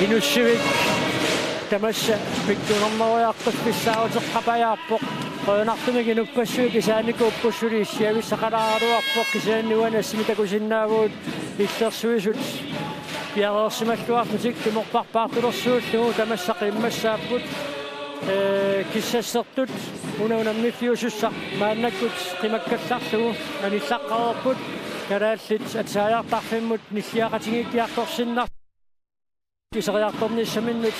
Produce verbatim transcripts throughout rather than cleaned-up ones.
Inussivik tamassa pikkunarneriartuffissaaruteqqapajaarpoq. Qujanartumik inuppassuit kisaanikuupput, suli issiavissaqalaaraluarpoq, kisianni uani assimi takusinnaavugut illersuisut piareersimalluarlutik. Tumorparpaartulersuullugu tamassa qimmassaapput, ee, kissassertut una unammiffiusussaq maannakkut qimakkallarlugu anillaqqareerput, kalaallit atisaajartarfimmut nilliaqatigiikkiartorsinnarlutik iseriartornissaminnut.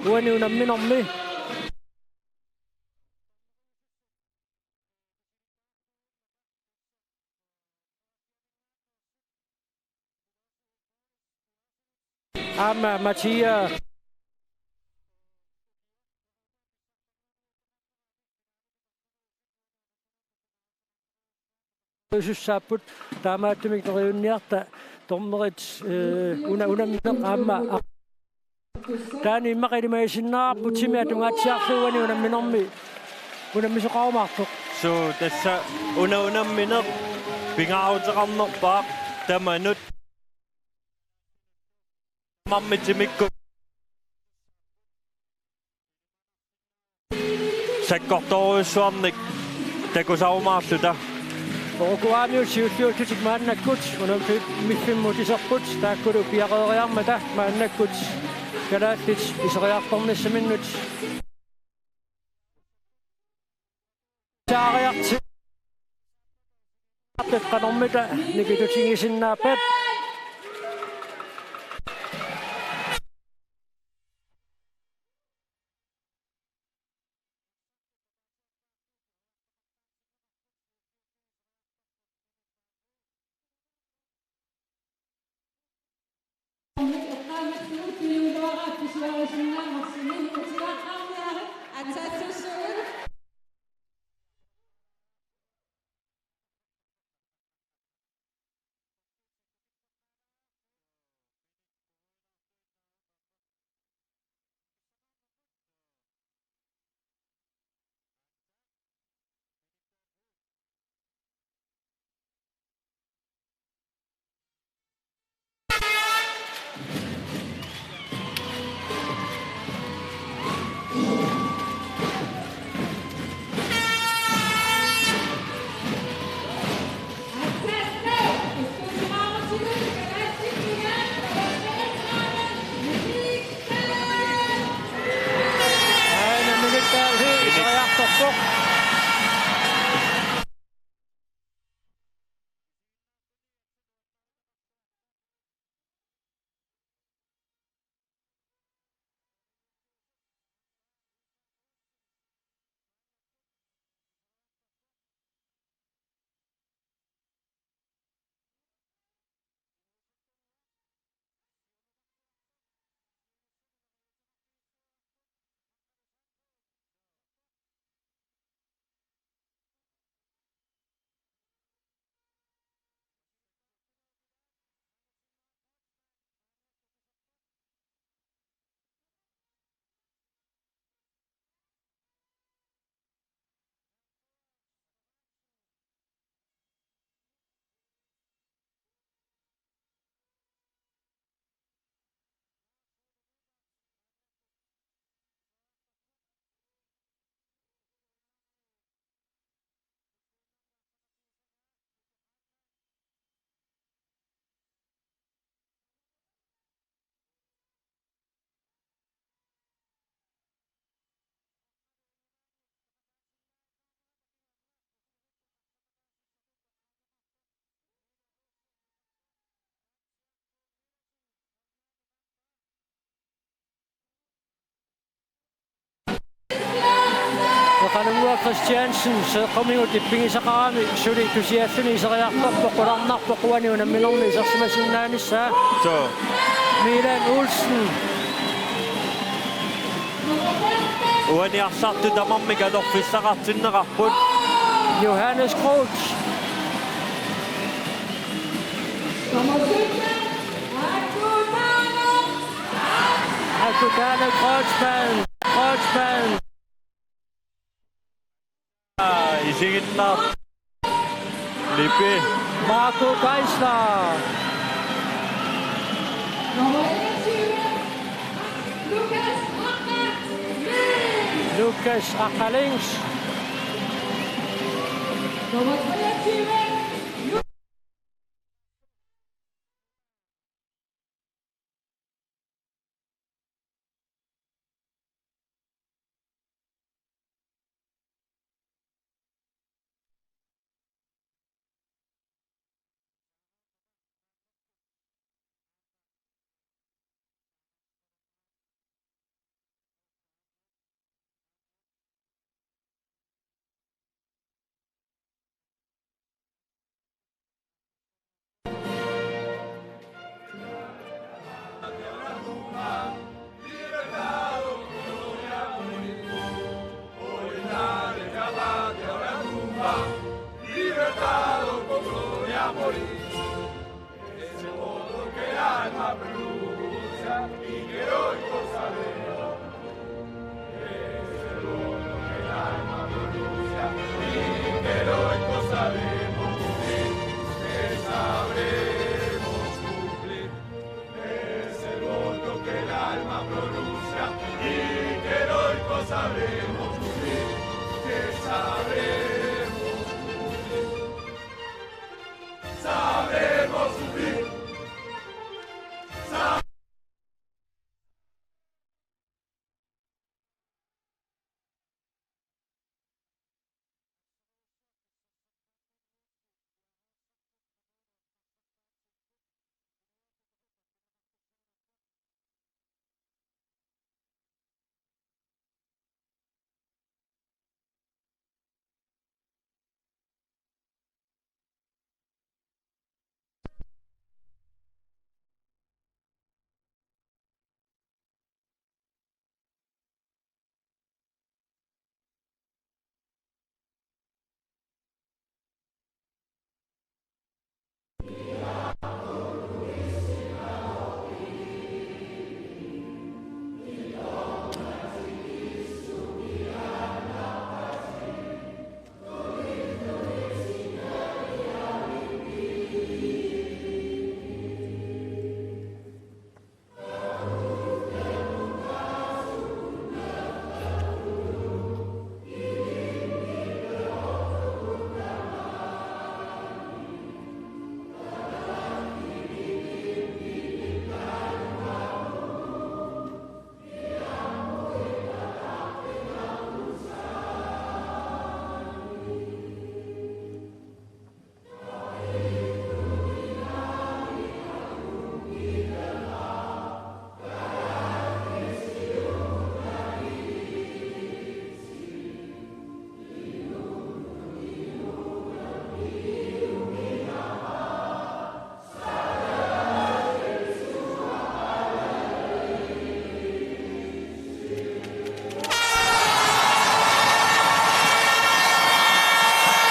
Uani unamminermi. Aamma Mathias. Usussaapput taamaattumik neriunniarta dommerit, ee, una-, unammineq aamma. Taanna immaqa ilimagisinnaarput timi atungaatsiarlugu uani unamminermi unammisoqarumaartoq. Suu, tassa una unammineq pingaaruteqarnerpaaq tamanut. Tamarmik timikkut sakkortoorujussuarnik takusarumaarluta. Uruguaymiut siulliullutik maannakkut unamminermut iserput, taakkulu piareeriarmata maannakkut kalaallit iseriartornissaminnut. Saariarti-, qanormita nikitutigisinnaappat. Aana Minik Dahl iseriartorpoq. Qanunnguaq Christiansen, seeqqumigut ippigisaqarami, suli tusialluni iseriartorpoq, qularnarpoq uani unamminermi isersimasinnaanissaa. Suu. Milan Olsen. Uani arsartut tamarmik atorfissaqartinneqarput. Johannes Groth. Akutana Kreutzmann. Kreutzmann. Aa, isiginnaar-. Lippi. Marco Geisler. Lukas Akalings.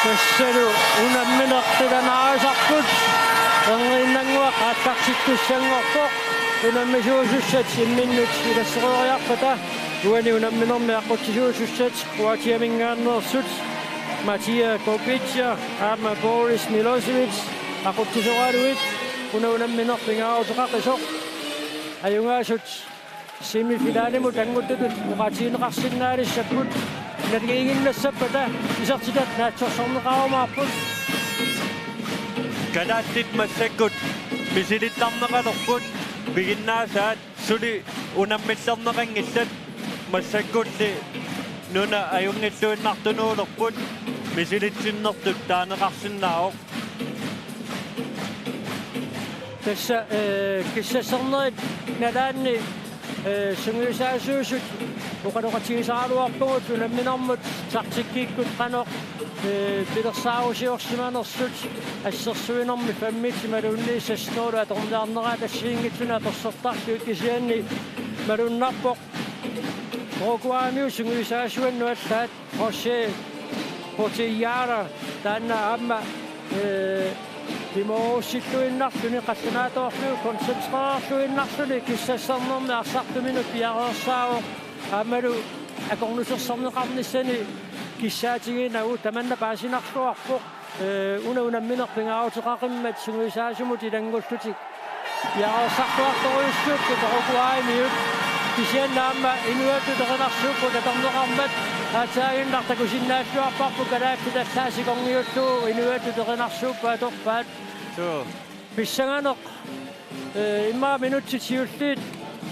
Tassalu unammineq qilanaarisarput, erniinnannguaq aallartittussanngorpoq, unammisuusussat imminnut ilassereeriarpata, uani unamminermi aqutsisuusussat Kroatiaminngaanneersut, Matija Kopic aamma Boris Milosevic aqutsisoraluit, una unammineq pingaaruteqaqisoq, ajugaasut semifinalimut anguttutut oqaatigineqarsinnaalissapput, naligiiginnassappata isertitat naatsorsorneqarumaarput. Kalaallit massakkut misilittarneqalerput, piginnaasaat suli unammillerneqanngillat, massakkulli nuna ajunngilluinnartunuulerput, misilitsinnertut taaneqarsinnaavoq. Tassa, eh, kissassarnerit nalaanni, eh, sungiusaasuusut oqaloqatigisaraluarpagut unamminermut taktikkikkut qanoq, eh, pilersaarusiorsimanersut, assersuinermi femit imaluunniit seksten atorniarnerat assigiinngitsunik apersortarlugit, kisianni malunnarpoq Uruguaymiut sungiusaasuannut allaat José Portillada taanna aamma, eh, pimoorussilluinnarluni, qallunaatoorluni, koncentrererluinnarluni kissassarnermi arsartuminut piareersaavoq, aammalu akornusersorneqarnissani Kissaatiginagu tamanna paasinarluarpoq, ee, una unammineq pingaaruteqaqimmat sungiusaasumut ilanngullutik. Piareersarluartorujussuupput Uruguaymiut. Kisianni aamma inuiattut erinarsuupput atorneqarmat. Aatsaaginnaq takusinnaalluarparput kalaallit allaat sikorngiullugu inuiattut erinarsuupput atorpaat. Suu. Pissanganeq, ee, immaqa minutsit siulliit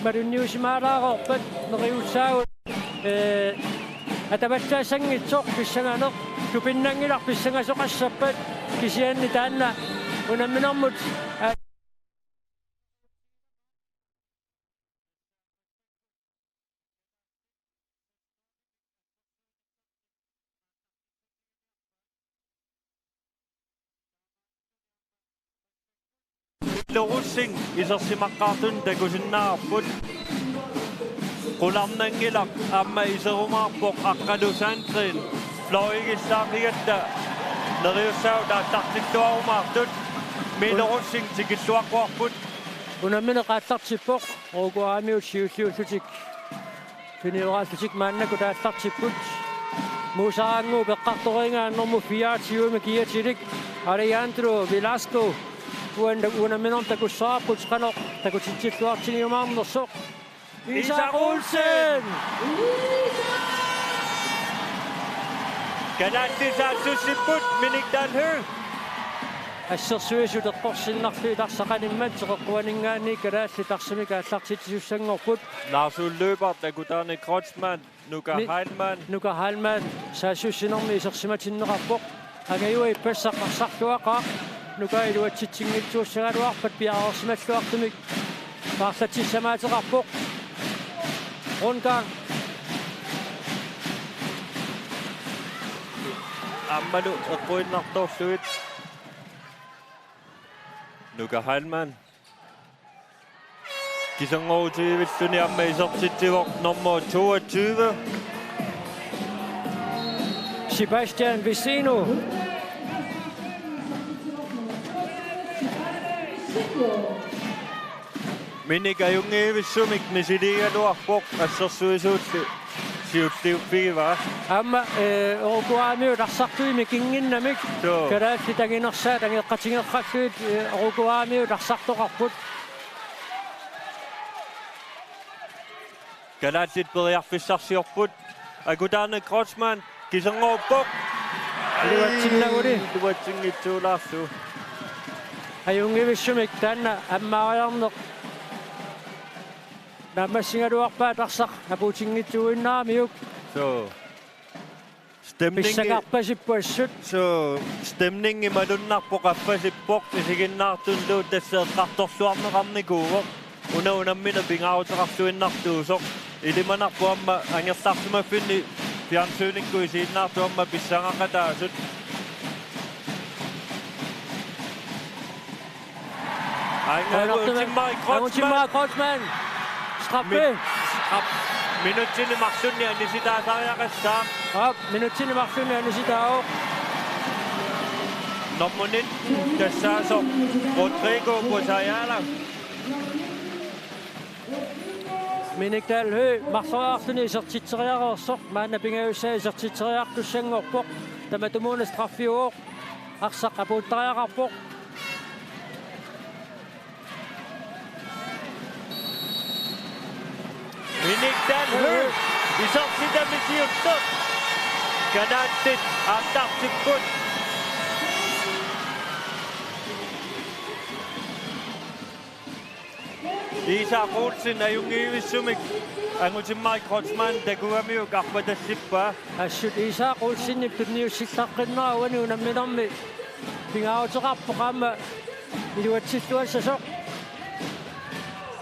malunniusimaalaareerpat neriussaagut, ee, atavatsaassanngitsoq pissanganeq, tupinnanngilaq pissangasoqassappat kisianni taanna unamminermut, aa, Milo Rosing isersimaqqaartunik takusinnaavarput. Qularnanngilaq aamma iserumaarpoq Aqqalu Sandgreen. Fløjigissaapigatta neriussaagut aallartilluarumaartut. Milo Rosing tikilluaqquarput. Unammineq aallartippoq. Uruguaymiut siulliullutik. Pinioraallutik maannakkut aallartipput. Muusaraannguup eqqartoriigaa nummer fireogtyve-mi kiatilik Alejandro Velasco. Uan-, unamminermi takussavarput qanoq takutitsilluartigiumaarnersoq. Isak Olsen! Kalaallit saassussipput, Minik Dahl Høegh. Assersuisut eqqorsinnarlugit arsaq animmat teqeqquaninngaanniit kalaallit arsamik aallartitsisussanngorput. Lars Uløberg, Takutani Kreutzmann, Nuka Mi-, Heilmann. Nuka Heilmann saassussinermi isersimatinneqarpoq. Angajua ippassaq arsarluaqaaq. Nuka iluatsitsinngitsuussagaluarpat piareersimalluartumik paarlatsissamaateqarpoq. Rundgang. Aammalu eqquinnartorlugit. Nuka Heilmann. Kiserngorutivilluni aamma isertitsivoq nummer toogtyve. Sebastian Vicino. Minik ajunngivissumik misiliigaluarpoq assersuisuulli siulliuffigivaa. Aamma, ee, Uruguaymiut arsartuimik innginnamik. Suu. Kalaallit anginersaat angeqqatigeqqallugit, ee, Uruguaymiut arsartoqarput. Kalaallit periarfissarsiorput. Akutaani Kreutzmann kiserngoruppoq. Iluatsinnaguli. Iluatsinngitsuulaarlugu. Ajunngivissumik taanna ammaariarneq naammassigaluarpaat arsaq apuutinngitsuuinnaramiuk. Suu. Stemningi. Pissangarpasipput assut. Suu, stemningi malunnarpoq qaffasippoq isiginnaartunullu tassa eqqartorluarneqarnikuuvoq. Una unammineq pingaaruteqarluinnartuusoq. Ilimanarpoq aamma angerlarsimaffinni fjernsynikkut isiginnaartut aamma pissangaqataasut. Aanga Aluartuna-, Angutimmarik Kreutzmann. Angutimmarik Kreutzmann. Straffe. Min-, straf-, minutsini marlunni anisitaasariaqassaaq. Aap, minutsini marlunni anisitaavoq. Nummer nitten tassaasoq Rodrigo Busayala. Minik Dahl Høegh marloriarluni isertitseriareersoq, maanna pingajussaa isertitseriartussanngorpoq, tamatumuuna straffiuvoq, arsaq apuuttariaqarpoq. Minik Dahl Høegh, isertitami siulleq. Kalaallit aallartipput. Isak Olsen ajunngivissumik Angutimmarik Kreutzmann takugamiuk arpatassippaa. Assut Isak Olsenip tunniussillaqqinnaaq uani unamminermi pingaaruteqarpoq aamma iluatsilluassasoq.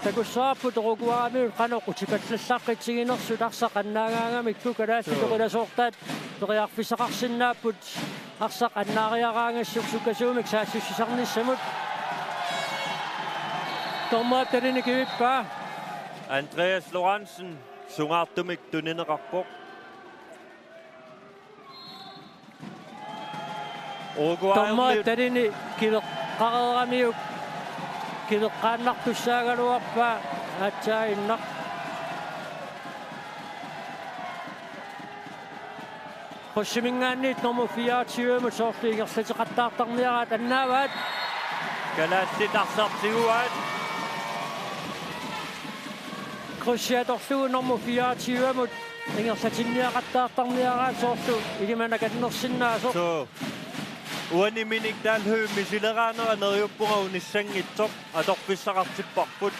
Takussavarput Uruguaymiut qanoq utipallallaqqitsiginersut arsaq annaagaangamikku kalaallit Suu. Oqilasoortaat periarfissaqarsinnaapput arsaq annaariaraangassuk sukkasuumik saassussisarnissamut. Dommerip talini kivippaa. Andreas Lorentzen sungaartumik tunineqarpoq. Uruguay Dommerip talini kiveqqareeramiuk kiveqqaannartussaagaluarpaa aatsaaginnaq. Krydsiminngaanniit nummer fireogtyve-mut soorlu ingerlateqattaartarniaraat annaavaat. Kalaallit arsartigaat. Krydsi atorlugu nummer fireogtyve-mut ingerlatinniaqattaartarniaraat soorlu ilimanaq annersinnaasoq. Suu. Uani Minik Dalhøj misileraanera neriuppunga unissanngitsoq atorfissaqartipparput.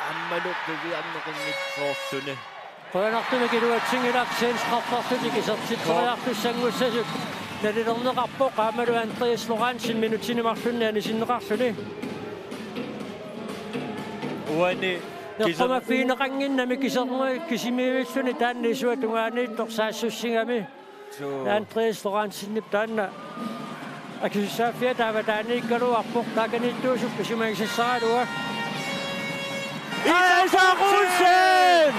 Aammalu qiviarneqanngitsoorluni. Qujanartumik iluatsinngilaq, svenskit strafferlutik isertitseriartussanngussasut nalilerneqarpoq, aammalu Andreas Lorentzen minutsini marlunni anisinneqarluni. Uani kisa- Neqqumaffigineqannginnami kisermui kisimiivilluni taanna isua tungaaniittoq saassussigami. Suu. Andreas Lorentzenip taanna akisussaaffiata avataaniikkaluarpoq, taakaniittuusup isumagisassaraluaq. Isak Olsen!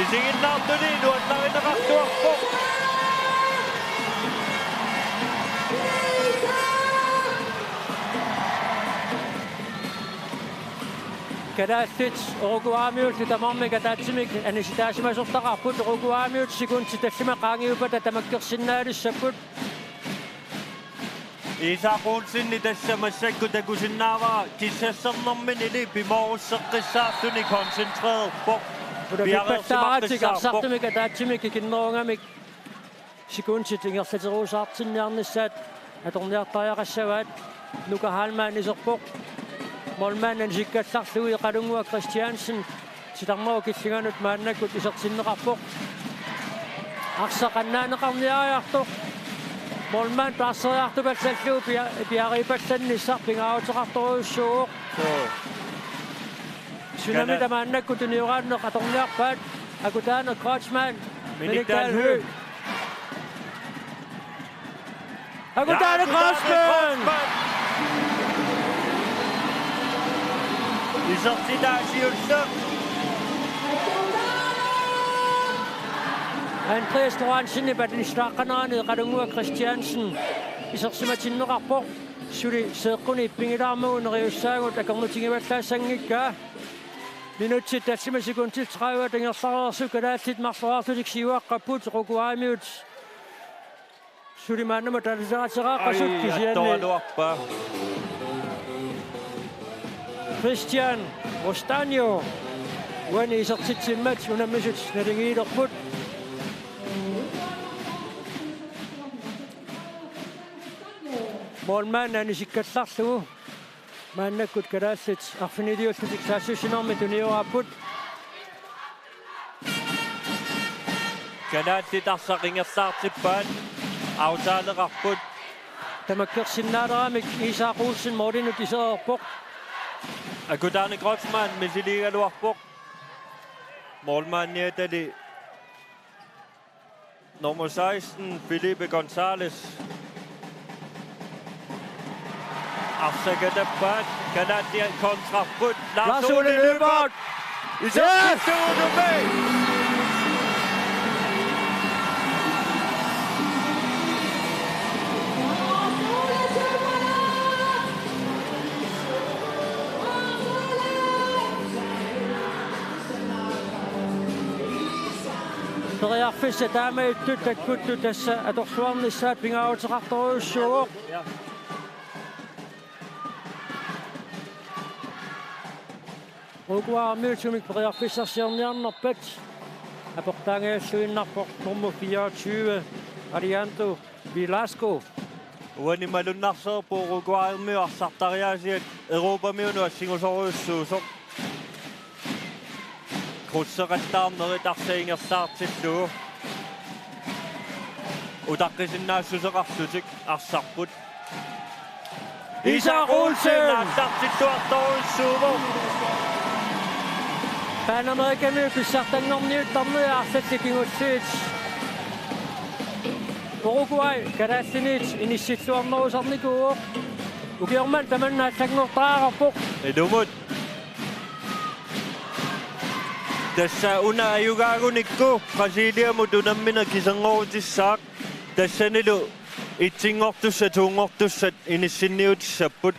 Isiginnaartuni nuannarineqartuarpoq. Kalaallit Uruguaymiullu tamarmik ataatsimik anisitaasimasortaqarput, Uruguaymiut sekundit tallimat qaangiuppata tamakkersinnaalissapput. Isak Olsen tassa massakkut takusinnaavara kissassernerminili pimoorusseqqissaarluni koncentrererpoq. Ulapippallaaratik piareersimaqqissaarpoq. Arsartumik ataatsimik ikinnerugamik sekundit ingerlaterusaartinniarnissaat atorniartariaqassavaat. Nuka Heilmann iserpoq. Målmand anisikkallarlugu Qalunnguaq Kristiansen. Sitarmagu killinganut maannakkut isertinneqarpoq. Arsaq annaaneqarniariartoq. Målmand taarseriartupallallugu pia-, piariipallannissaq pingaaruteqartorujussuuvoq. Suu. Tsunami Kana- tamaannakkut tunioraanneq atorniarpaat. Akutaane Kreutzmann. Minik Minik Dalhøj. Dalhøj. Akutaane Kreutzmann. Isertitaa siulleq. Andreas Lorentzenip anisitaaqqanerani Qalunnguaq Kristiansen isersimatinneqarpoq. Suli seeqquni ippinngilaarmagu neriussaagut akornutigivallaassanngikkaa. Minutsit tallimat sekundit tredive ingerlareersut kalaallit marloriarlutik siuaqqapput, Uruguaymiut suli maannamut taliseraatseqaqqasut. Ai, kisianni attoraluarpaa. Cristian Mostaño uani isertitsimmat unammisut naligiilerput. Målmand anisikkallarlugu maannakkut kalaallit arfiniliullutik saassussinermi tunioraapput. Kalaallit arsaq ingerlaartippaat, autaaleqarput. Tamakkersinnaaleramik Isak Olsen målinut isereerpoq. Akutaane Kreutzmann misiliigaluarpoq. Målmandiatali nummer seksten, Felipe González. Arsaq atappaat, kalaallit kontrarput. Lars Ole Lyberth. Isertittuugami. Periarfissat taama ittut takkuttut tassa atorluarnissaat pingaaruteqartorujussuuvoq. Uruguaymiut sumik periarfissarsiorniarnerpat aportaangajalluinnarpoq nummer fireogtyve, Alejandro Velasco. Uani malunnarsereerpoq Uruguaymiut arsartariaasiat Europamiunut assingusorujussuusoq. Krydseqattaarnerit arsaq ingerlaartillugu utaqqisinnaassuseqarlutik arsarput. Isak Olsen! Arsartittuartorujussuuvoq. Panamerikamiut pissartanngorniuttarnerit arlallit kingulliit Uruguay kalaalliniit inissilluarnerusarnikuuvoq. Ukioq manna tamanna allanngortariaqarpoq. Ilumut. Tassa una ajugaagunikku Brasiliamut unammineq kiserngorutissaaq. Tassanilu etsinngortussat, toonngortussat inissinniutissapput.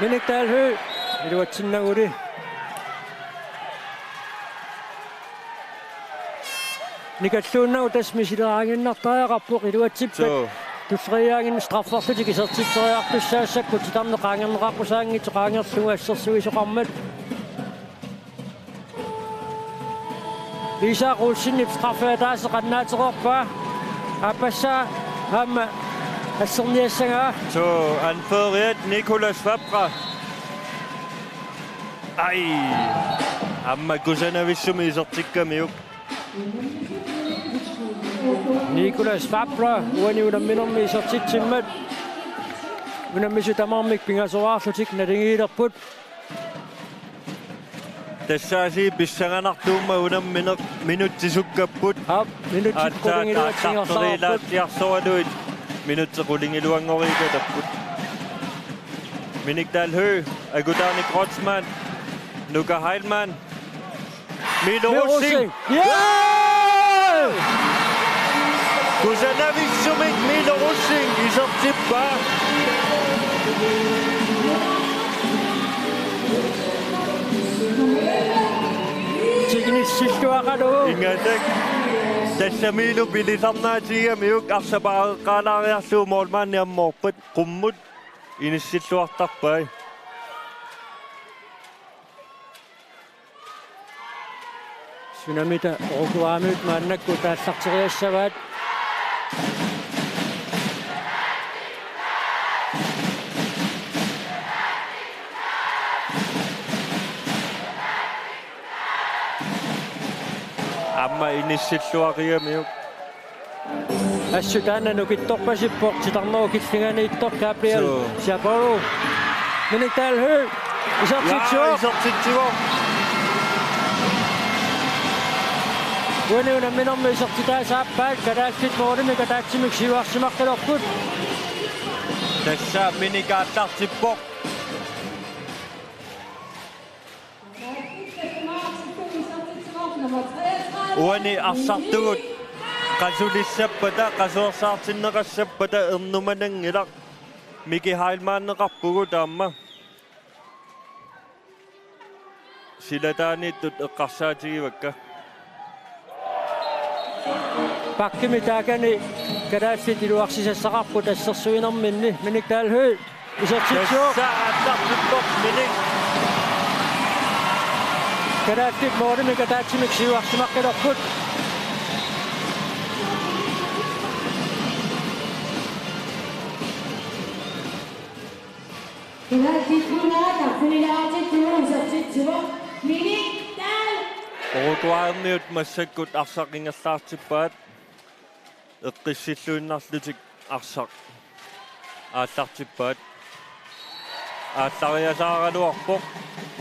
Minik Dalhøj iluatsinnaguli. Nikalluunnagu tassa misileraanginnartariaqarpoq iluatsippat. Suu. Tulleriiaanginneq strafferlutik isertitseriartussaassapput titarneq qaangerneqaqqusaanngitsoq qaangerlugu assersuisoqarmat. Isak Olsenip straffe ataaseq qannaatereerpaa. Aappassaa aamma asserniassagaa. Suu, anføreriat Nicolas Fabre. Ai. Aamma kusanavissumik isertikkamiuk. Nicolas Fabre uani unamminermi isertitsimmat. Unammisut tamarmik pingasoraarlutik naligiilerput. Tassaasiit pissanganartuummat unammineq minutsit sukkapput. Aap, minutsit aatsaat qulingiluat aallarteriilaat ingerlaarput. Tiarsoraluit minutsit qulingiluanngoriikatapput. Minik Dahl Høegh, Akutani Kreutzmann, Nuka Heilmann, Milo Milo Rosing. Rosing. Ja! Kusanavissumik Milo Rosing isertippaa. Tiknissilluaqalu. Ingasak. Tassa Milo pilisarnaatigigamiuk arsaq paareqqaalaariarlugu målmandi ammoorpat qummut inissilluartarpai. Sunamita Uruguaymiut maannakkut aallarteriassavaat. Aamma inissilluaqigamiuk. Assut taanna nukittorpasippoq, titarnerup killinganiittoq Gabriel. Suu. Chapeau. Minik Dahl Høegh. Isertitsivoq. Jaa, isertitsivoq. Uani unamminermi isertitaasa aappaat kalaallit målimik ataatsimik siuarsimaqqilerput. Tassa Minik aallartippoq. Uani arsartugut qasulissappata, qasuersaartinneqassappata ernumananngilaq. Miki Heilmanneqarpugut aamma. Silataaniittut eqqarsaatigivakka. Bakkimi taakani kalaallit iluarsisassaqarput assersuinerminni. Minik Dahl Høegh isertitsivoq. Tassa aallartippoq Minik. Kalaallit målimik ataatsimik siuarsimaqqilerput. Kalaallit Nunaat arfinilaartittugut isertitsivoq Minik Dahl. Uruguaymiut massakkut arsaq ingerlaartippaat. Eqqissilluinnarlutik arsaq aallartippaat. Aallariasaaraluarpoq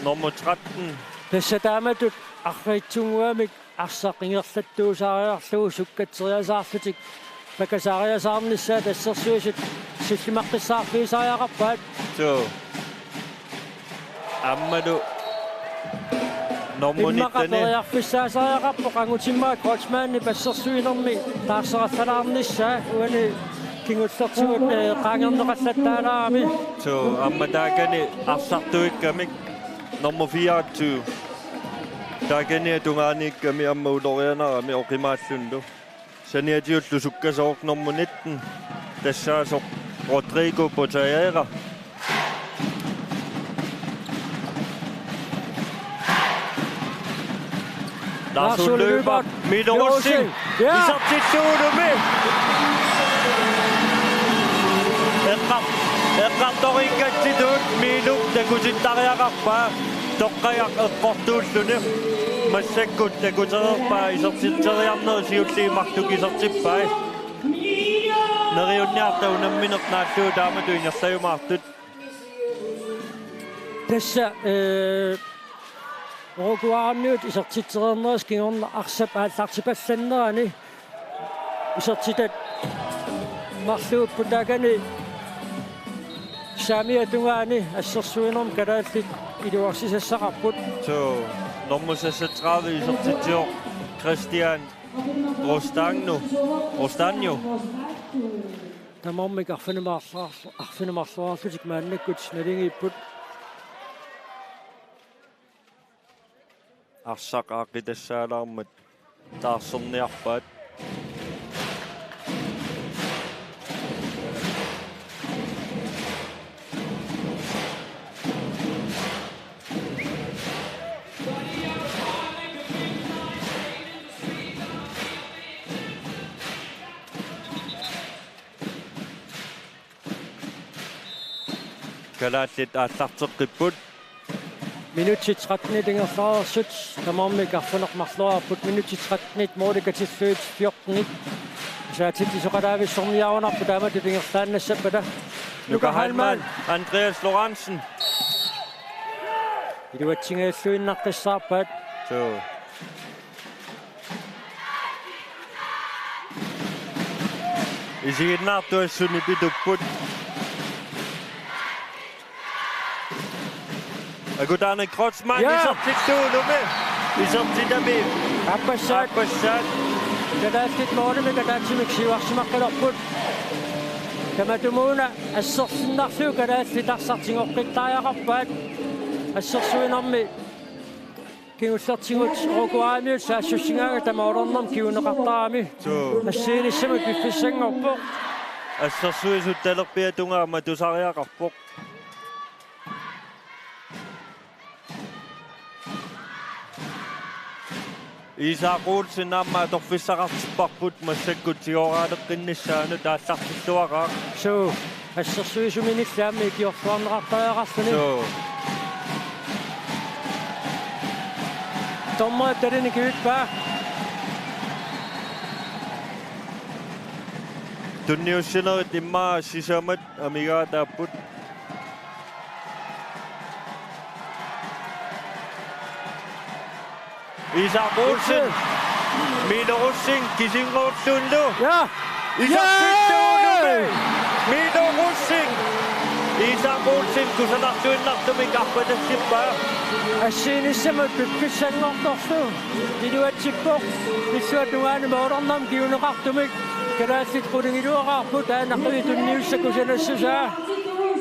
nummer tretten. Tassa taamatut arfitsunnguamik arsaq ingerlattuusaariarlugu sukkatseriasaarlutik pakasaariasaarnissaat assersuisut sillimaqqissaarfigisariaqarpaat. Suu. Aammalu nummer immaqa nitten. Periarfissaasariaqarpoq angutimmaat Kreutzmannip assersuinermi taarseraffalaarnissaa uani kingullertigut, eh, qaangerneqallattaalaarami. Suu, aamma taakani arsartuikkamik nummer fireogtyve. Taakani tungaaniikkami aamma ulorianarami oqimaallunlu. Saniatigut sukkasooq nummer nitten. Tassaasoq Rodrigo Potaera. Lars Ole Lyberth. Milo Rosing. Ja. Isertittuulumi. Eqqar-, eqqartoriikkatsitut Milo takutittariaqarpaa. Toqqagaq eqqortuulluni. Massakkut takutereerpaa isertitseriarneq siulliit marluk isertippai. Neriunniarta unammineq naallugu taamatut ingerlajumaartut. Tassa, eh, Uruguaymiut isertitsereernerisa kingorna arsap aallartipallannerani isertitat marluupput taakani saamiata tungaani assersuinermi kalaallit iluarsisassaqarput. Suu, nummer seksogtredive isertitsivoq Christian Rostagno. Rostagno. Tamarmik arfineq-marloraarlu-, arfineq-marloraarlutik maannakkut naligiipput. Arsaq aaqqitassaalaarmat taarserniarpaat. Kalaallit aallarteqqipput. Minutsit tretten ingerlareersut tamarmik arfineq-marloriarput, minutsit tretten måli katillugit fjorten. Saatitsisoqalaavissorniarunarput taamatut ingerlaannassappata. Nuka Heilmann, Andreas Lorentzen. Iluatsinngilluinnaqqissaarpaat. Suu. Isiginnaartut assut nipitupput. Akutaani Kreutzmann. Ja. Isertittuulumi. Isertitami. Aappassaat. Aappassaat. Kalaallit målimik ataatsimik siuarsimaqqilerput. Tamatumuuna assersuinnarlugu kalaallit arsaq tigoqqittariaqarpaat. Assersuinermi kingullertigut Uruguaymiut saassussigaangata målernermik kinguneqartarami. Suu. Assigiinissamut piffissanngorpoq. Assersuisut talerpiata tungaanut tusariaqarpoq. Isak Olsen aamma atorfissaqartipparput massakkut tigooraaleqqinnissaanut aallartilluaqaaq. Suu, assersuisuminilli aamma ikiorluarneqartariaqarluni. Suu. Dommerit talinik ivippaa. Tunniussinerit immaqa sisamat amigaataapput. Isak Olsen. Milo Rosing kisinngorlunlu. Ja. Isertittuulumi. Ja. Milo Rosing. Isak Olsen kusanarluinnartumik arpatassippaa. Assigiinissamut piffissanngortorlu. Iluatsippoq. Illuatungaani målernermik kinguneqartumik. Kalaallit qulingiluaqaarput taannarluni tunniussaq kusanassusaa.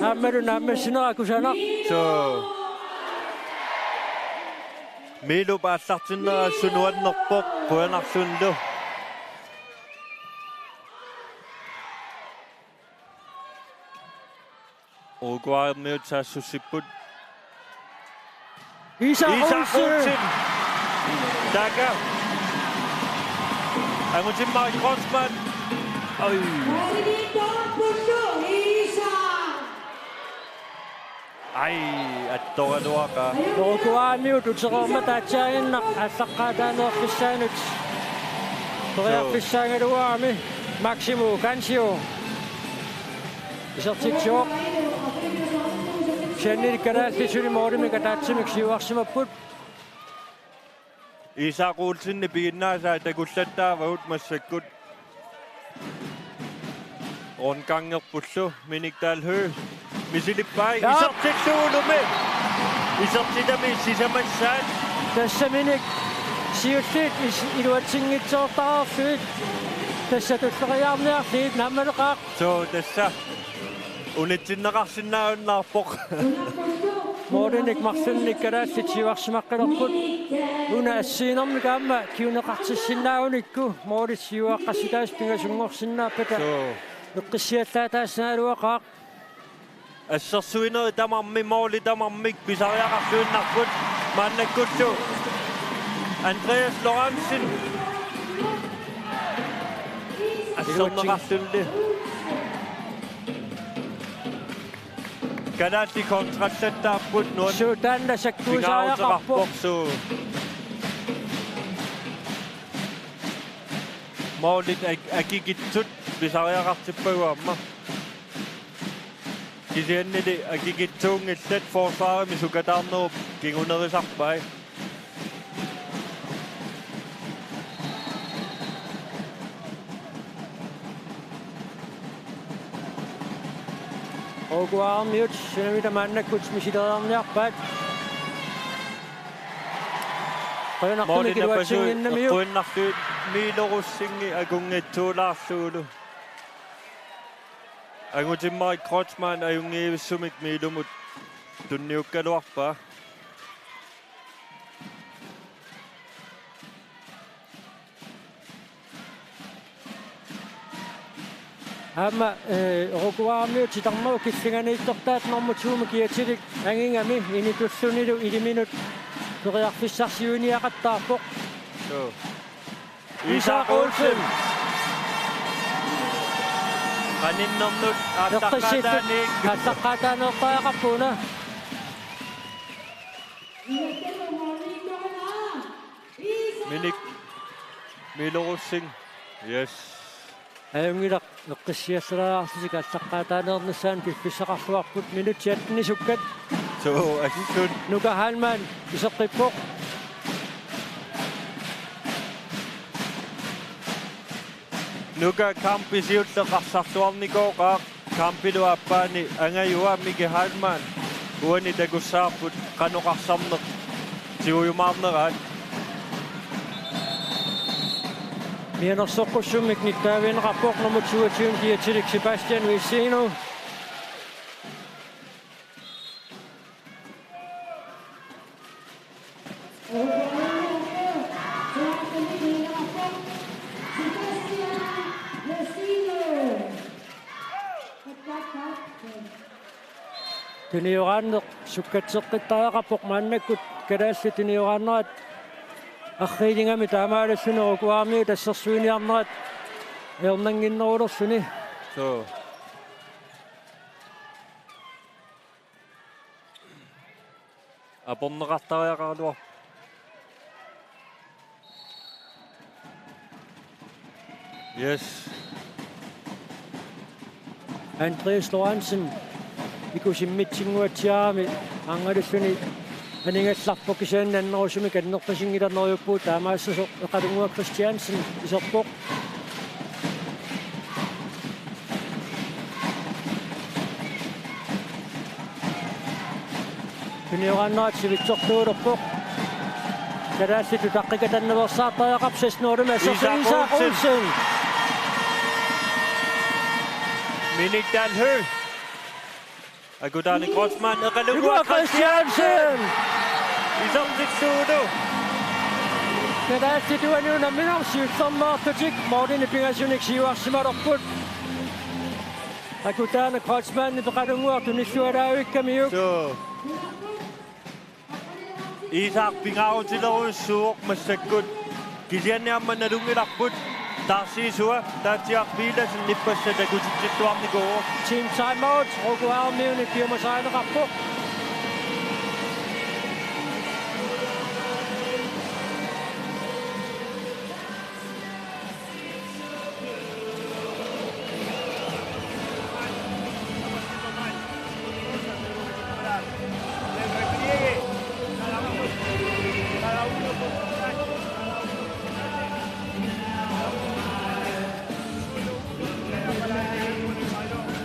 Aammalu naammassinera kusanaq. Suu. Milup aallartinnera assut nuannerpoq qujanarlunilu. Uruguaymiut saassussipput. Isak Isak Olsen. Olsen. Taakku. Angutimmarik Kreutzmann. Oj. Ai, attoraluaqaaq. Uruguaymiut utereermata atsiaaginnaq aallaqqaataaneerfissaanut periarfissaagaluarami. Maximo Cancio. Isertitsivoq. Kisiannili kalaallit suli målimik ataatsimik siuarsimapput. Isak Olsenip piginnaasaa takullattaavagut massakkut. Rundgangerpullu Minik Dahl Høegh. Misilippai. Ja. Isertittuulumi. Isertitami sisamassaat. Tassaminik siulliit is-, iluatsinngitsoortarlugit. Tassa tulleriiaarniarlugit naammalaqaaq. Suu tassa. Unitsinneqarsinnaajunnaarpoq. Målinik marlunnik kalaallit siuarsimaqqilerput. Una assiginermik aamma kinguneqartissinnaagunikku målit siuaqqassutaasut pingasunngorsinnaappata. Suu. Eqqissiallaataassagaluaqaaq. Assersuinerit tamarmik, målit tamarmik pisariaqarluinnarput maannakkullu. Andreas Lorentzen. Asserneqarluni. Kalaallit kontrallattaapput nuan-, suu, taanna sakkuusariaqarpoq. Pingaaruteqarpoq, suu. Målit ak-, akikitsut pisariaqartippagut aamma. Kisiannili akikitsuunngillat forsvarimi sukataarnerup kingunerisarpai. Uruguaymiut sunamita maannakkut misileriarniarpaat. Qujanartumik iluatsinnginnamiuk. Målip napasui qujanartumik Milo Rosing akunngitsuulaarlugulu. Angutimmarik Kreutzmann ajunngivissumik Milomut tunniukkaluarpaa. Aamma, eh, Uruguaymiut titarnerup killinganiittortaat nummer to-mi kiatilik angigami initullunilu iliminut periarfissarsiuiniaqattaarpoq. Joo. Isak Olsen. Qaninnernut aallaqqaataaniit. Aallaqqaataaneertariaqarpoq una. Minik Milo Rosing. Yes. Ajunngilaq eqqissiassalaarlutik aallaqqaataaneernissaanut piffissaqarluarput, minutsit attenit sukkat. Suu, assut. Nuka Heilmann iseqqippoq. Nuka kampi siulleq arsarluarnikooqaaq, kampilu aappaani angajua Miki Heilmann uani takussavarput qanoq arsarneq tigujumaarneraat. Mianersoqqussummik nittaavigineqarpoq nummer toogtyve-mi kiatilik Sebastian Vecino. Tunioraanneq sukkatseqqittariaqarpoq maannakkut kalaallit tunioraannerat arriilligami taamaalilluni Uruguaymiut assersuiniarnerat ajornannginnerulerluni. Suu. Aporneqartariaqaraluarpoq. Yes. Andreas Lorentzen ikusimmitsinnguatsiarami angalilluni anigallarpoq, kisianni annerusumik annertusinngilaneruvoq, taamaassasoq Eqalunnguaq Christiansen iserpoq. Tunioraannerat sivitsortuulerpoq. Kalaallit utaqqikatannaveersaartariaqarput, seks nul-imi assersuut Isak Olsen. Minik Dalhøj. Akutaani Kreutzmann, Eqalunnguaq Christiansen. Isertittuuvoq. Kalaallit uani unamminerup siullermeerlutik målini pingasunik siuarsimalerput. Akutaani Kreutzmannip Eqalunnguaq tunillualaavikkamiuk. Suu. Isak pingaarutilerujussuuvoq massakkut. Kisianni aamma nalunngilarput. Taarsiisua Taatsiaq Piilasen ippassaq takutitsittuarnikuuvoq. Team timeout, Uruguaymiuni piumasarineqarpoq.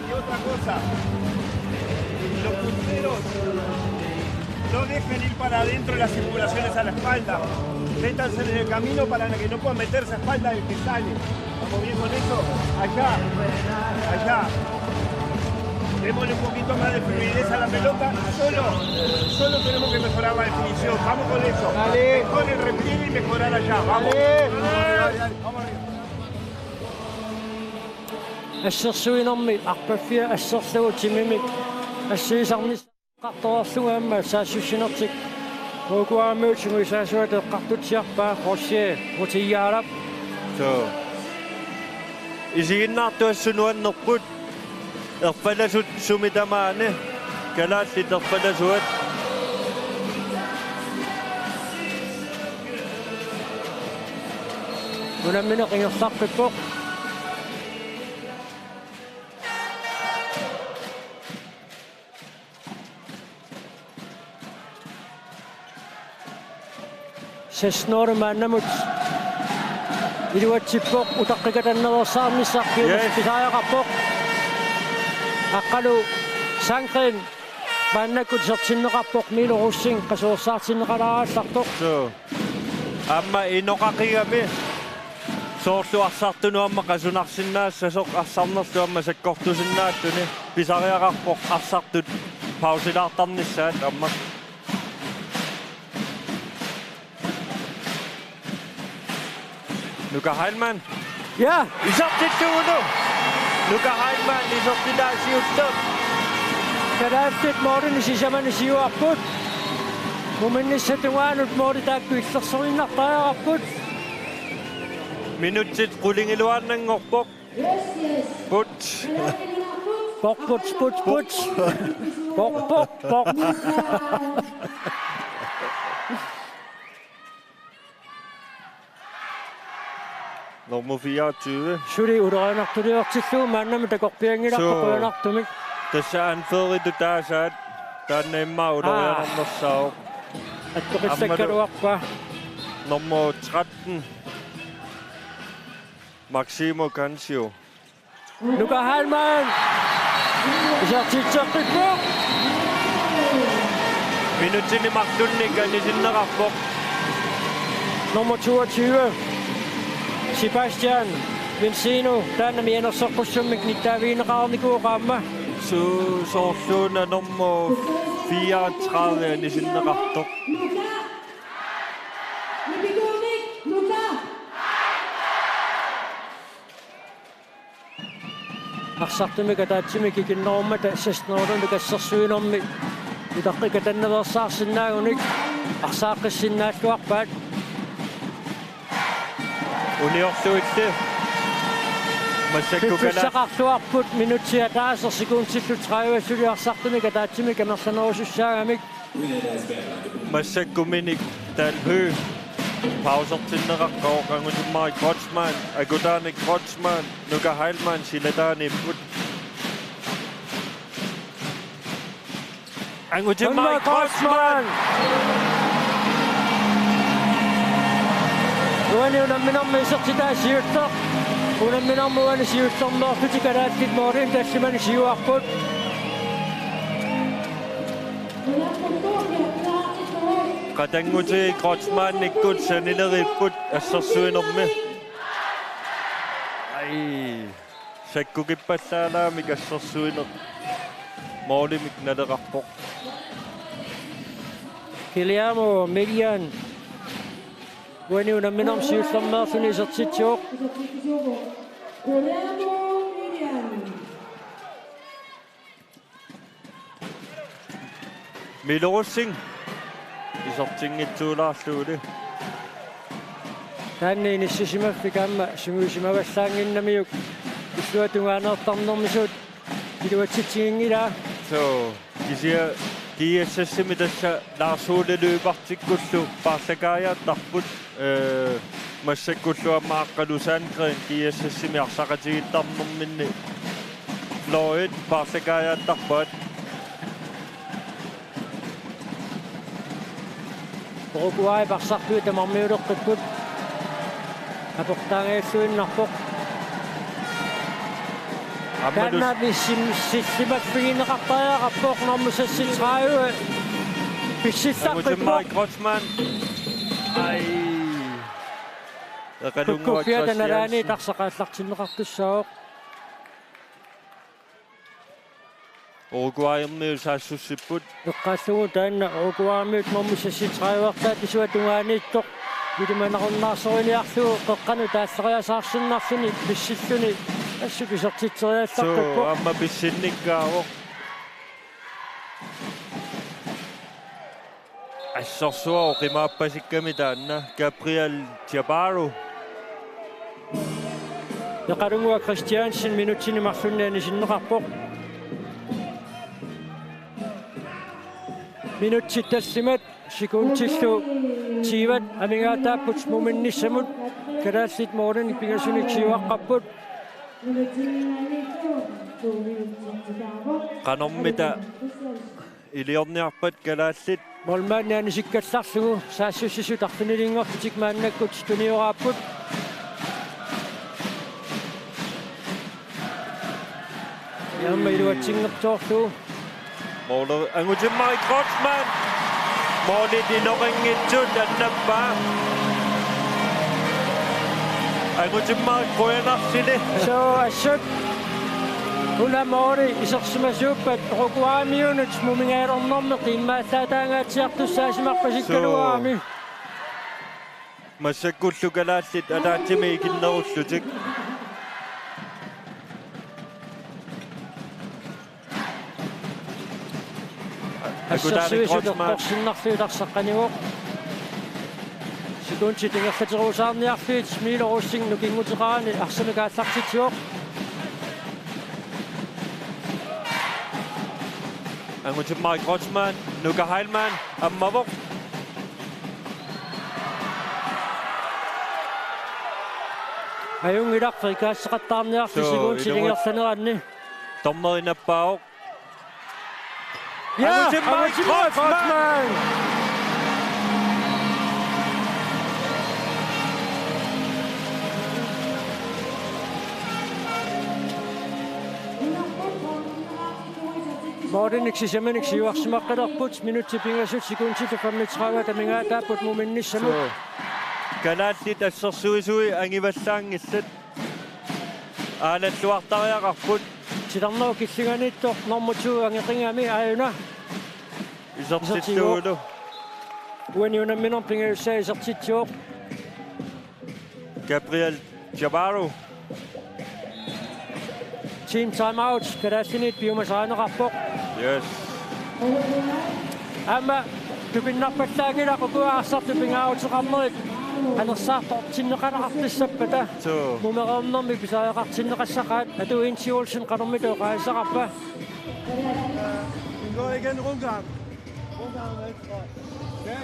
Y otra cosa, los punteros no dejen ir para adentro las circulaciones a la espalda. Métanse en el camino para que no puedan meterse a espalda del que sale. ¿Estamos bien con eso? Allá, allá. Démosle un poquito más de fluidez a la pelota. Solo, solo tenemos que mejorar la definición. Vamos con eso. Dale. Mejor el repliegue y mejorar allá. Vamos. Dale. Dale, dale, vamos arriba. Assersuinermi arpaffia asserlugu timimik assiisarnissaq eqqartorlugu aamma saassussinertik Uruguaymiut sungiusaasuata eqqartutsiarpaa José Rutigialap. Suu. Isiginnaartuassut nuannerput. Erfalasut sumi tamaani. Kalaallit erfalasuat. Unammineq ingerlaqqippoq. Seks nul maannamut iluatsippoq, utaqqikatannaveersaarnissaq. Yes. Pisariaqarpoq. Aqqalu Sandgren maannakkut isertinneqarpoq, Milo Rosing qasuersaartinneqalaarallartoq. Suu. Aamma inoqaqigami soorlu arsartunut aamma qasunarsinnaassasoq, arsarnerlu aamma sakkortusinnaalluni pisariaqarpoq arsartut pausilaartarnissaat aamma. Nuka Heilmann. Ja. Isertittuuvoq. Nuka Heilmann isertitaa siulleq. Kalaallit målini sisamani siuarput. Muminnissap tungaanut måli taakku illersorinnartariaqarput. Minutsit qulingiluaannanngorpoq. Put. Pok, put, put, put. Pok, pok, pok. Nummer fireogtyve. Suli ulorianartuliortillugu maannamut takorpianngilaq. Suu. Qujanartumik. Tassa anføreritut taasaat taanna immaqa ulorianarnersaavoq. Attoqissakkaluarpaa. Nummer tretten. Maximo Cancio. Nuka Heilmann. Isertitseqqippoq. Minutsini marlunnik anisinneqarpoq. Nummer toogtyve. Sebastian Vincino, taanna mianersoqqussummik nittaavigineqarnikuuvoq aamma. Su-, soorluuna nummer fireogtredive anisinneqartoq. Arsartumik ataatsimik ikinnerummata seksten-eruluni assersuinermi utaqqikatannaveersaarsinnaagunik arsaaqqissinnaagaluarpaat. Uniorluilli. Massakkut kala- Piffissaqarluarput minutsit ataaseq sekundillu tredive suli arsartumik ataatsimik amerlanerusussaagamik. Massakkuminik Dalby pausertinneqaqqavoq. Angutimmarik Kreutzmann, Akutaanik Kreutzmann, Nuka Heilmann silataaniipput. Angutimmarik Kreutzmann. Uani unamminermi isertitaa siulleq. Unamminermi uani siullermeerlutik kalaallit målini tallimani siuarput. Qatanngutigit Kreutzmannikkut sanileriipput assersuinermi. Ai, sakkukippallaalaamik assersuineq målimik naleqarpoq. Guillermo Milian. Uani unamminermi siullermeerluni isertitsivoq. Milo Rosing. Isertinngitsuulaarlugulu. Taanna inissisimaffik aamma sungiusimavallaannginnamiuk illuatungaaneertarnermisuut iluatsitsiginngilaa. Suu, kisianni G S S-imi tassa Lars Ole Løbertikkullu paarlakaajaattarput, ee, massakkullu aamma Aqqalu Sandgreen G S S-imi arsaqatigiittarnerminni Floyd paarlakaajaattarpaat. Uruguay arsartuut tamarmiuleqqipput. Aportaangajalluinnarpoq. Ammalus- Taanna missim-, sillimaffigineqartariaqarpoq nummer seksogtredive. Pissillaqqipput. Angutimmarik Kreutzmann. Ai. Eqalunnguaq Kukkupiata Christiansen. Nalaani tarsaqaallartinneqartussaavoq. Uruguayermiut saassussipput. Eqqaallugu taanna Uruguaymiut nummer seksogtredive-rtaat isuata tungaaniittoq ilimanarunnaarsoriniarlugu qeqqanut taallariasaarsinnarluni pissilluni assut isertitseriallaqqippoq. Suu, aamma pissinnikkaavoq. Assorsuaq oqimaappasikkami taanna Gabriel Chaparro. Eqalunnguaq Christiansen minutsini marlunni anisinneqarpoq. Minutsit tallimat sekundillu tyvet amigaataapput muminnissamut. Kalaallit målinik pingasunik siuaqqapput. Qanormita iliorniarpat kalaallit. Målmandi anisikkallarlugu saassussisut arfinilinngorlutik maannakkut tunioraapput. Aamma iluatsinngitsoorlugu. Måler Angutimmarik Kreutzmann. Målit inoqanngitsut annappaa. Angutimmarik qujanarluni. Suu, assut. Una måli isersimasuuppat Uruguaymiunut mumingajalernermi qiimmaallaataangaatsiartussaasimarpasikkaluarami. Suu. Massakkullu kalaallit ataatsimik ikinnerullutik. Akutaani Kreutzmann. Assersuisut eqqorsinnarlugit arsaq qanivoq. Sekundit ingerlaterusaarniarlugit Milo Rosing nukinguteqarani arsamik aallartitsivoq. Angutimmarik Kreutzmann, Nuka Heilmann, ammavoq. Ajunngilaq frikasseqattaarniarli. Suu, sekundit inuit ingerlaneranni. Dommeri nappaavoq. Ja, Angutimmarik Angutimmarik Kreutzmann. Kreutzmann. Målinik sisamanik siuarsimaqqilerput, minutsit pingasut sekundit femogtredive amigaataapput muminnissamut. Suu. Kalaallit assersuisui angivallaanngillat. Aalalluartariaqarput. Titarnerup killinganiittoq nummer to angeqigami aajuna. Isertittuuvoq. Isertittuuvoq. Uani unamminermi pingajussaa isertitsivoq. Gabriel Chavarro. Team timeout, kalaallinit piumasarineqarpoq. Yes. Aamma tupinnarpallaanngilaq ukua arsartut pingaaruteqarnerit anersaartortinneqalertissappata. Suu. Mumereernermik pisariaqartinneqassaqaat. Atu Inti Olsen qanormita oqaaseqarpa? Vi går igen rundgang. Rundgang med. Okay.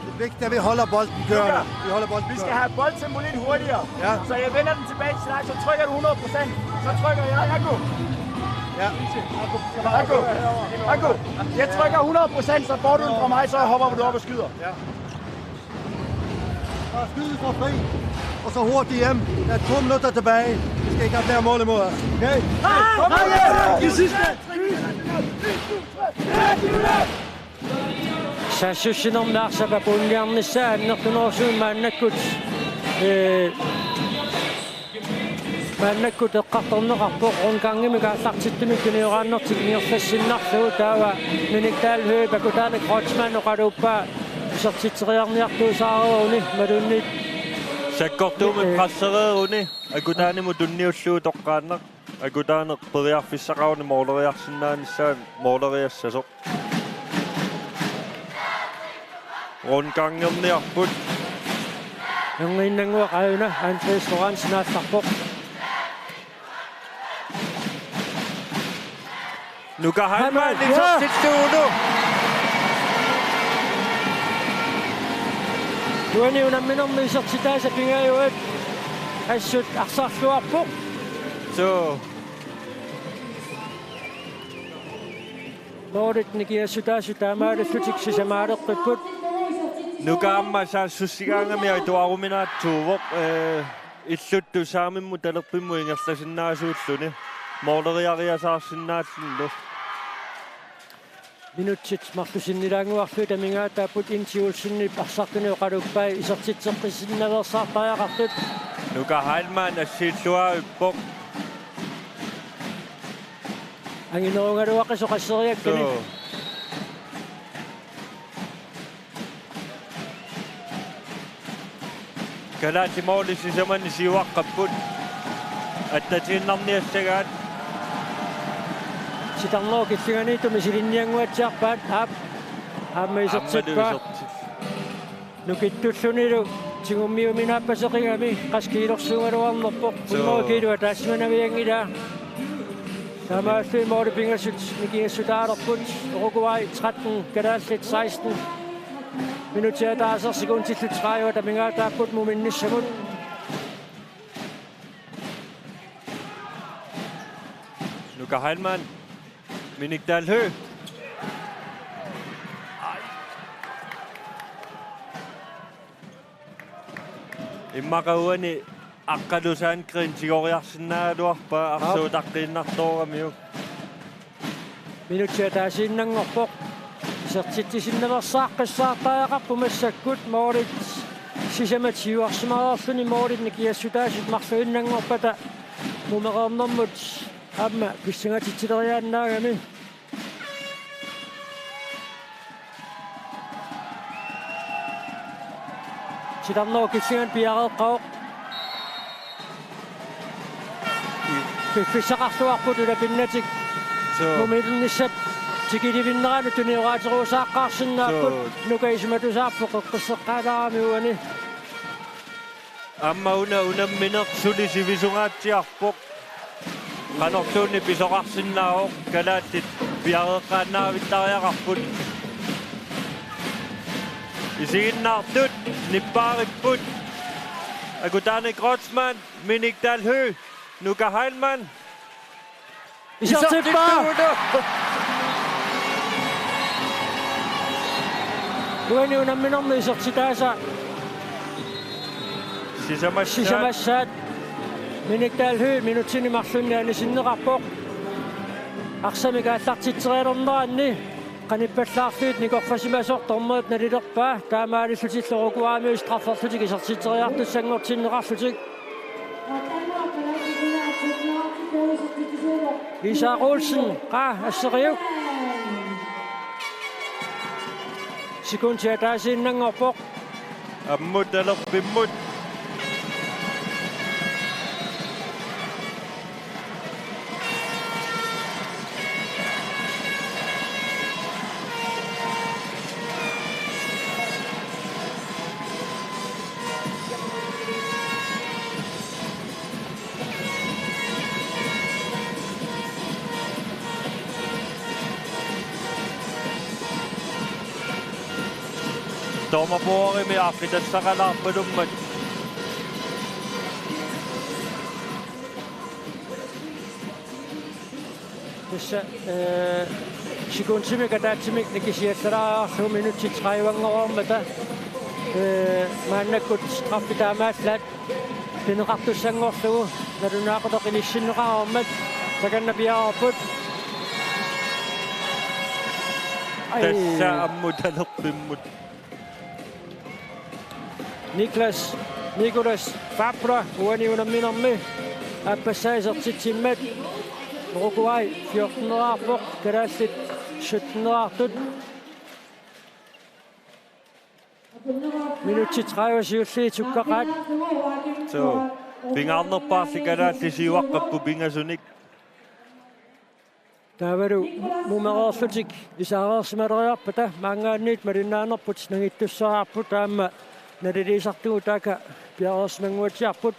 Det er vigtigt, at vi holder bolden kørende. Luca, vi holder bolden kørende. Vi skal have boldtempo lidt hurtigere. Ja. Så jeg vender den tilbage til dig, så trykker du hundrede procent. Så trykker jeg. Akko. Ja. Akko. Akko. Jeg trykker hundrede procent, så får du den fra mig, så hopper du op og skyder. Ja. Og skyd for fri. Og så hurtigt hjem. Der er to minutter tilbage. Vi skal ikke have flere mål imod os. Okay? Kom igen! De sidste! Saassussinermi arsap apuunniarnissaa annertunerusumik maannakkut, ee, maannakkut eqqartorneqarpoq rundgangimik aallartittumik tunioraannertik ingerlassinnarlugu. Taava Minik Dahl Høegh akutaani Kreutzmann oqaluuppaa isertitseriarniartuusaaruni imaluunniit sakkortuumik, ee, pressereeruni akutaanimut tunniullugu toqqaannaq. Akutaaneq periarfissaqaruni måleriarsinnaanissaa måleriassasoq. Rundgangerniarput. Erniinnannguaq aajuna Andreas Lorentzen aallarpoq. Nuka Heilmann, Heilmann, ja. Isertittuuvoq. Uani unamminermi isertitaasa pingajuat assut arsarluarpoq. Suu. Målit nikingassutaasut taamaalillutik sisamaaleqqipput. Nuka aamma saassussigaangami atuaruminaatsuuvoq, ee, illuttut saamimmut talerpimmut ingerlasinnaasuulluni. Måleriariasaarsinnaallunilu. Minutsit marluk sinnilaannguarlugit amigaataapput Inti Olsenip arsartuni oqaluuppai isertitseqqisinnaveersaartariaqartut. Nuka Heilmann assiilluarippoq. Anginerugaluaqisoq asseriakkani. Suu. Kalaallit målit sisamani siuaqqapput. Attatiinnarniassagaat. Titarnerup killinganiittoq misilinniannguatsiarpaat, aap. Aamma isertippa. Aammalu isertippa. Nukittullunilu tigummiuminaappaseqigami, qassit kiilersuugaluarnerpoq. Suu. Hundrede kilo ataassimanavianngilaa. Taamaalilluni målit pingasut nikingassutaalerput. Uruguay tretten, kalaallit seksten. Minutsit ataaseq sekundillu tredive amigaataapput muminnissamut. Nuka Heilmann. Minik Dahl Høegh. Immaqa uani Aqqalu Sandgreen tigoriarsinnaagaluarpaa, aap, arsuutaqqiinnartooramiuk. Minutsit ataasiinnanngorpoq. Isertitsisinnaveersaaqqissaartariaqarpoq massakkut, målit sisamat siuarsimareerluni målit nikingassutaasut marluinnanngorpata mumereernermut aamma pissangatitsileriaannaagami. Titarnerup killingani piareeqqavoq. Piffissaqarluarput ulapinnatik. Suu. Muminnissat. Tikilivinneranut tunioraatigerusaarsinnaapput. Suu. Nuka isumatusaarpoq eqqisseqqaalaarami uani. Aamma una unammineq suli sivisungaatsiarpoq. Qanortuunnik pisoqarsinnaavoq, kalaallit piareeqqaannavittariaqarput. Isiginnaartut nippaaripput. Akutani Kreutzmann, Minik Dahl Høegh, Nuka Heilmann. Isertippa! Isertittuuno! Uani unamminermi isertitaasa sisamassaat. Sisamassaat. Minik Dahl Høegh minutsini marlunni anisinneqarpoq. Arsamik aallartitserialerneranni qanippallaarlugit nikorfasimasoq dommeri nalilerpaa, taamaalillutillu Uruguaymiut strafferlutik isertitseriartussanngortinneqarlutik. Isak Olsen, qaa, asseriuk. Sekundi ataasiinnanngorpoq. Ammut talerpimmut. Dommerbordimi aaqqitassaqalaarpalummat. Tassa, eh, sekundimik ataatsimik nikisiallalaariarlugu minutsit tredive-nngormata, eh, maannakkut straffi taamaallaat pineqartussanngorlugu nalunaaqutaq inissinneqareermat takanna piareerput. Ai. Tassa ammut talerpimmut. Niklas, Nicolas Fabre uani unamminermi aappassaa isertitsimmat. Uruguay fjorten-eraarpoq, kalaallit sytten-eraartut. Minutsit tredive siulliit sukkaqaat. Suu, pingaarnerpaarli kalaallit siuaqqapput pingasunik. Taavalu mumereerlutik isaareersimaleriarpata maanngaanniit malinnaanerput nangittussaapput, aamma naliliisartugut taakku piareersimannguatsiarput.